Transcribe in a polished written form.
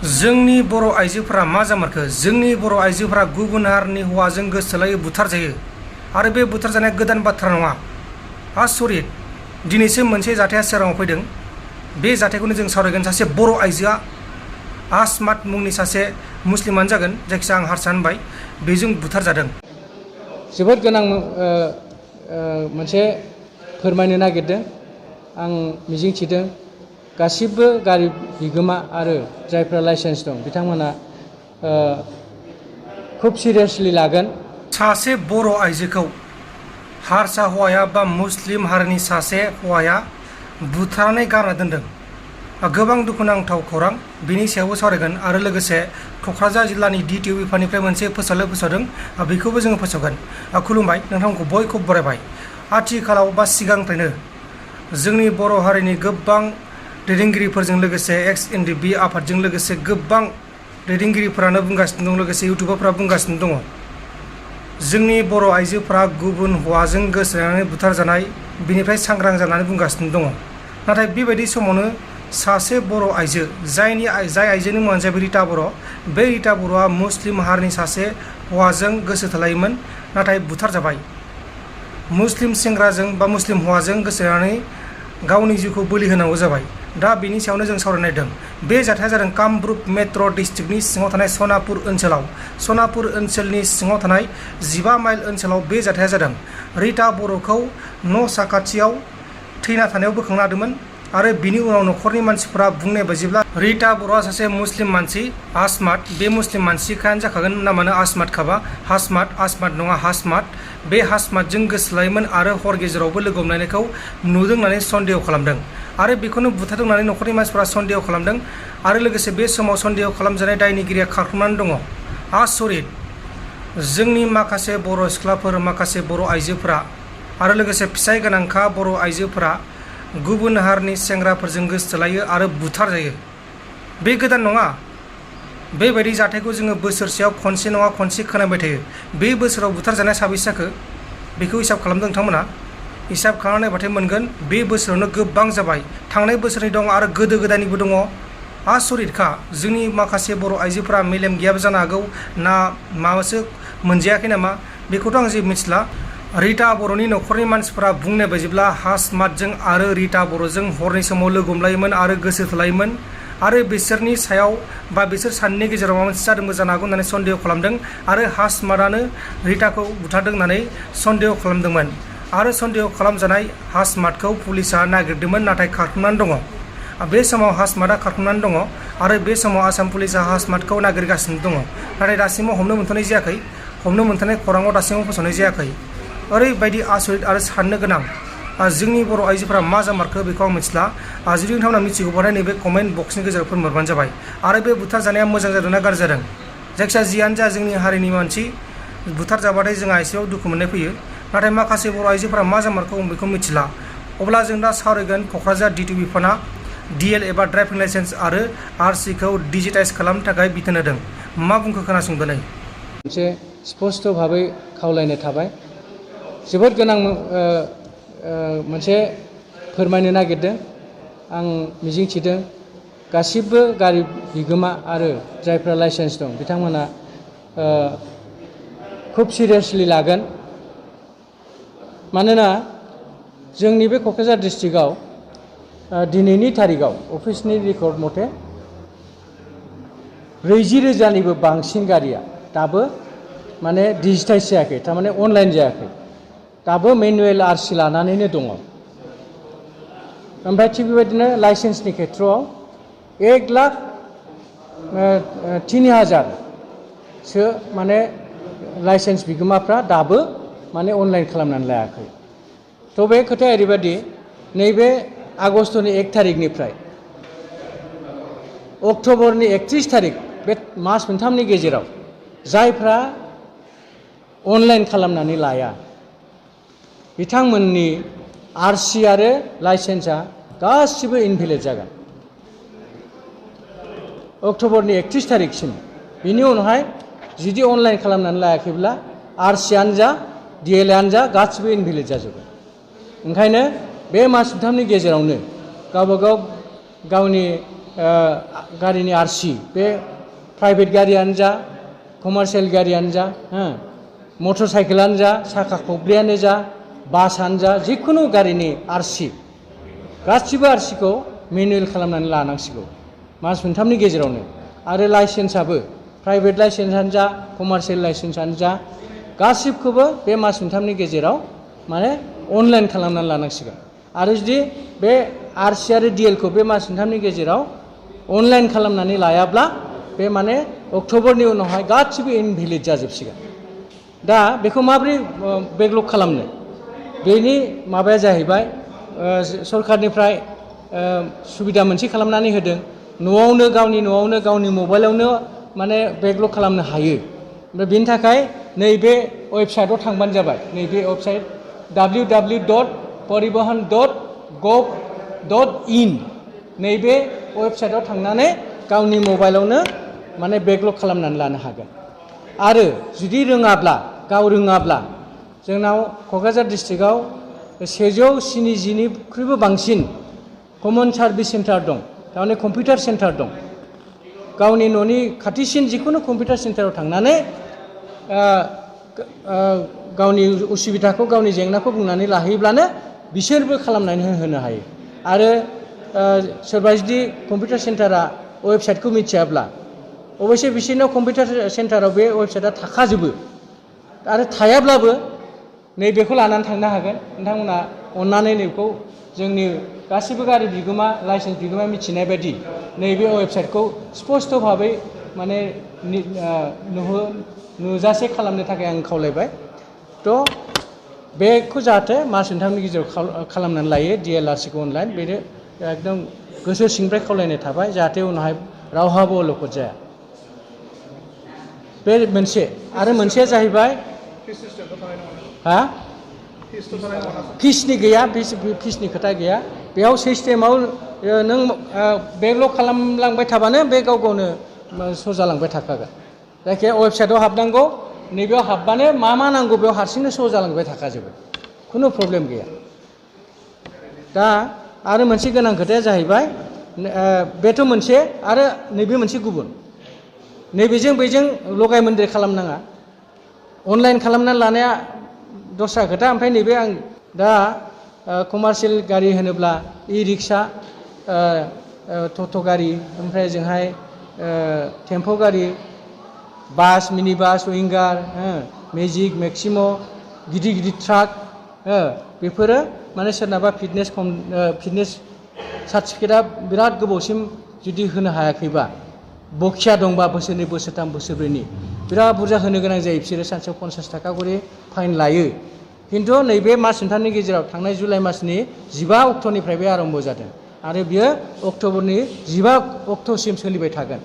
जोंनि बर' आइजोफोरा मा जामारखो जोंनि बर' आइजोफोरा गुबुन हारिनि हौवाजों गोसोलायो बुथारजायो आरो बे बुथारजानाया गोदान बाथ्रा नङा। आसरित दिनैसो मोनसे जाथाया सोराङाव फैदों। बे जाथायखौनो जों सावरायगोन। सासे बर' आइजोआ आसमात मुंनि सासे मुस्लिमानो जागोन, जायखिजाया आं हारसा होनबाय, बेजों बुथारजादों। जोबोद गोनां मोनसे फोरमायनो नागिरदों। आं मिजिंथिदों गासिबो गारि बिगोमा आरो जायफ्रा लाइसेन्स दं बिथांमोना खुब सिरियासलि लागोन। सासे बर' आइजोखौ हारसा हौवाया बा मुस्लिम हारिनि सासे हौवाया बुथारनानै गारना दोनदों। गोबां दुखुनांथाव खौरां, बिनि सायावबो सावरायगोन आरो लोगोसे क'क्राझार जिल्लानि DTU बिफाननिफ्राय मोनसे फोसावलु फोसावदों, बेखौबो जोङो फोसावगोन। खुलुमबाय, नोंथांमोनखौ बयखौबो बरायबाय। आथिखालाव बा सिगांनिफ्रायनो जोंनि बर' हारिनि गोबां दैदेनगिरिफोरजों लोगोसे XNDB आफादजों लोगोसे गोबां दैदेनगिरिफोरानो बुंगासिनो दं, लोगोसे इउटुबारफोरा बुंगासिनो दङ जोंनि बर' आइजोफोरा गुबुन हौवाजों गोसोनानै बुथारजानाय, बिनिफ्राय सांग्रां जानानै बुंगासिनो दङ। नाथाय बेबायदि समावनो सासे बर' आइजो जाय आइजोनि मुङानो जाबाय रिटा बर', बे रिटा बर'आ मुस्लिम हारिनि सासे हौवाजों गोसो थोलायोमोन, नाथाय बुथारजाबाय। मुस्लिम सेंग्राजों बा मुस्लिम हौवाजों गोसोनानै गावनि जिउखौ बोलि होनांगौ जाबाय। दा बेनि सायावनो जों सावरायनो नागिरदों। बे जाथाया जादों कामरुप मेट्र' डिस्ट्रिक्टनि सिङाव थानाय सनापुर ओनसोलनि सिङाव थानाय 15 माइल ओनसोलाव बे जाथाया जादों। रिटा बर'खौ न' साखाथियाव थैना थानायाव बोखांना लादोंमोन आरो बिनि उनाव न'खरनि मानसिफोरा बुंनाय बायदिब्ला रिटा बर'आ सासे मुस्लिम मानसि, आसमात, बे मुस्लिम मानसिखायानो जाखागोन, नामानो आसमात खाबा, आसमात नङा हासमात। बे हासमातजों गोसोलायोमोन आरो हर गेजेरावबो लोगो हमलायनायखौ नुदों होननानै सन्देह खालामदों आरो बेखौनो बुथारदों होननानै न'खरनि मानसिफोरा सन्देह खालामदों आरो लोगोसे बे समाव सन्देह खालामजानाय दायनिगिरिया खारखुमानानै दङ। आसरित जोंनि माखासे बर' सिख्लाफोर, माखासे बर' आइजोफोरा आरो लोगोसे फिसाय गोनांखा बर' आइजोफोरा गुबुन हारिनि सेंग्राफोरजों गोसोथोलायो आरो बुथारजायो। बे गोदान नङा। बेबायदि जाथायखौ जोङो बोसोरसेयाव खनसे नङा खनसे खोनाबाय थायो। बे बोसोराव बुथारजानाय साबैसे जाखो बेखौ हिसाब खालामदों नोंथांमोना? हिसाब खालामना नायबाथाय मोनगोन बे बोसोरावनो गोबां जाबाय। थांनाय बोसोरनि दं आरो गोदो गोदायनिबो दङ। आसरितखा जोंनि माखासे बर' आइजोफोरा मेलेम गैयाबो जानो हागौ, ना माबासो मोनजायाखै नामा, बेखौथ' आं जेबो मिथिला। रिटा बर'नि न'खरनि मानसिफोरा बुंनाय बायदिब्ला हासमातजों आरो रिटा बर'जों हरनि समाव लोगो हमलायोमोन आरो गोसो थोलायोमोन आरो बिसोरनि सायाव बा बिसोर सानैनि गेजेराव माबा मोनसे जादोंबो जानो हागौ होननानै सन्देह खालामदों आरो हासमातआनो रिटाखौ बुथारदों होननानै सन्देह खालामदोंमोन आरो सन्देह खालामजानाय हासमातखौ पुलिसा नागिरदोंमोन, नाथाय खारखुमानानै दङ। बे समाव हासमातआ खारखुमानानै दङ आरो बे समाव आसाम पुलिसा हासमातखौ नागिरगासिनो दङ, नाथाय दासिमाव हमनो मोनथ'नाय जायाखै। हमनो मोनथ'नाय खौराङाव दासिमाव फोसावनाय जायाखै। ओरैबायदि आसरित आरो साननो गोनां जोंनि बर' आइजोफोरा मा जामारखो बेखौ आं मिथिला। जुदि नोंथांमोना मिथिगौबाथाय नैबे कमेन्ट बक्सनि गेजेराव फोरमायबानो जाबाय। आरो बे बुथारजानाया मोजां जादों ना गाज्रि जादों, जायखिजाया जियानो जा जोंनि हारिनि मानसि बुथारजाबाथाय जोंहा एसेबाबो दुखु मोननाय फैयो। नाथाय माखासे बर' आइजोफोरा मा जामारखो आं बेखौ मिथिला। अब्ला जों दा सावरायगोन क'क्राझार DTU बिफाना DL एबा ड्राइभिं लाइसेन्स आरो RC खौ डिजिटाइज खालामनो थाखाय बिथोन होदों। मा बुंखो खोनासंदोनै। मोनसे स्पष्ट भाबै खावलायनाय थाबाय। जोबोद गोनां मोनसे फोरमायनो नागिरदों। आं मिजिंथिदों गासिबो गारि बिगोमा आरो जायफ्रा लाइसेन्स दं बिथांमोना खुब सिरियासलि लागोन। मानोना जोंनि बे क'क्राझार डिस्ट्रिक्टआव दिनैनि थारिखआव अफिसनि रेकर्ड मथे 40,000निबो बांसिन गारिया दाबो माने डिजिटाइज जायाखै, थारमाने अनलाइन जायाखै, दाबो मेनुवेल RC लानानैनो दङ। ओमफ्राय थिग बेबायदिनो लाइसेन्सनि खेथ्रआव 1,03,000सो माने लाइसेन्स बिगोमाफ्रा दाबो माने अनलाइन खालामनानै लायाखै। थ' बे खोथाया ओरैबायदि, नैबे आगष्टनि 1 थारिखनिफ्राय अक्ट'बरनि 31 थारिख बे मास मोनथामनि गेजेराव जायफ्रा अनलाइन खालामनानै लाया बिथांमोननि RC आरो लाइसेन्सआ गासिबो इनभेलिड जागोन अक्ट'बरनि 31 थारिखसिम। बिनि उनावहाय जुदि अनलाइन खालामनानै लायाखैब्ला RCआनो जा DLआनो जा गासिबो इनभेलिड जाजोबगोन। ओंखायनो बे मास मोनथामनि गेजेरावनो गावबागाव गावनि गारिनि आरसि बे प्राइभेट गारियानो जा कमार्शियल गारियानो जा मटर साइकेलानो जा साखा खब्रैयानो जा बासआनो जा जिखुनु गारिनि आरसि गासिबो आरसिखौ मेनुवेल खालामनानै लानांसिगौ मास मोनथामनि गेजेरावनो आरो लाइसेन्सआबो प्राइभेट लाइसेन्सआनो जा कमार्शियल लाइसेन्सआनो जा गासिबखौबो बे मास मोनथामनि गेजेराव माने अनलाइन खालामनानै लानांसिगोन आरो जुदि बे आरसि आरो डिएलखौ बे मास मोनथामनि गेजेराव अनलाइन खालामनानै लायाब्ला बे माने अक्ट'बरनि उनावहाय गासिबो इनभेलिड जाजोबसिगोन दा बेखौ माबोरै बेकलग खालामनो बेनि माबाया जाहैबाय सरकारनिफ्राय सुबिदा मोनसे खालामनानै होदों न'आवनो गावनि मबाइलावनो माने बेकलग खालामनो हायो ओमफ्राय बेनि थाखाय नैबे वेबसाइटआव थांबानो जाबाय नैबे वेबसाइट www.paribahan.gov.in नैबे वेबसाइटआव थांनानै गावनि मबाइलावनो माने बेकलग खालामनानै लानो हागोन आरो जुदि गाव रोङाब्ला जोंनाव क'क्राझार डिस्ट्रिक्टआव 170निख्रुइबो बांसिन कमन सार्भिस सेन्टार दं थारमाने कम्पिउटार सेन्टार दं गावनि न'नि खाथिसिन जिखुनु कम्पिउटार सेन्टाराव थांनानै गावनि उसुबिदाखौ गावनि जेंनाखौ बुंनानै लाहैब्लानो बिसोरबो खालामनानै होनो हायो आरो सोरबा जुदि कम्पिउटार सेन्टारा वेबसाइटखौ मिथियाब्ला अबयसे बिसोरनाव कम्पिउटार सेन्टाराव बे वेबसाइटआ थाखाजोबो आरो थायाब्लाबो नैबेखौ लानानै थांनो हागोन नोंथांमोना अननानै नैबेखौ जोंनि गासिबो गारि बिगोमा लाइसेन्स बिगोमा मिथिनाय बायदि नैबे वेबसाइटखौ स्पष्ट भाबै माने नुजासे खालामनो थाखाय आं खावलायबाय थ' बेखौ जाहाथे मास मोनथामनि गेजेराव खालामनानै लायो डिएलआरसिखौ अनलाइन बेनो एकदम गोसो सिंनिफ्राय खावलायनाय थाबाय जाहाथे उनावहाय रावहाबो अलखद जाया बे मोनसे आरो मोनसेया जाहैबाय फिसनि गैया फिसनि खोथा गैया बेयाव सिस्टेमाव नों बेकलग खालामलांबाय थाबानो बे गाव गावनो स'जालांबाय थाखागोन जायखिया वेबसाइटआव हाबनांगौ नैबेयाव हाबबानो मा नांगौ बेयाव हारसिंनो स'जालांबाय थाखाजोबो खुनु प्रब्लेम गैया दा आरो मोनसे गोनां खोथाया जाहैबाय बेथ' मोनसे आरो नैबे मोनसे गुबुन नैबेजों बैजों लगाय मोन्देर खालामनाङा अनलाइन खालामनानै लानाया दस्रा खोथा ओमफ्राय नैबे आं दा कमार्शियल गारि होनोब्ला इ रिक्सा टट' गारि ओमफ्राय जोंहाय टेम्प' गारि बास मिनि बास विंगार मेजिक मेक्सिम' गिदिर ट्राक बेफोरो माने सोरनाबा फिटनेस सार्टिफिकेटआ बिराद गोबावसिम जुदि होनो हायाखैबा बखिया दंबा बोसोरनै बोसोरथाम बोसोरब्रैनि बिराद बुरजा होनो गोनां जायो बिसोरो सानसेयाव 50 थाखा करि फाइन लायो खिन्थु नैबे मास मोनथामनि गेजेराव थांनाय जुलाइ मासनि 15 अक्ट'निफ्राय बे आरम्भ जादों आरो बियो अक्ट'बरनि 15 अक्ट'सिम सोलिबाय थागोन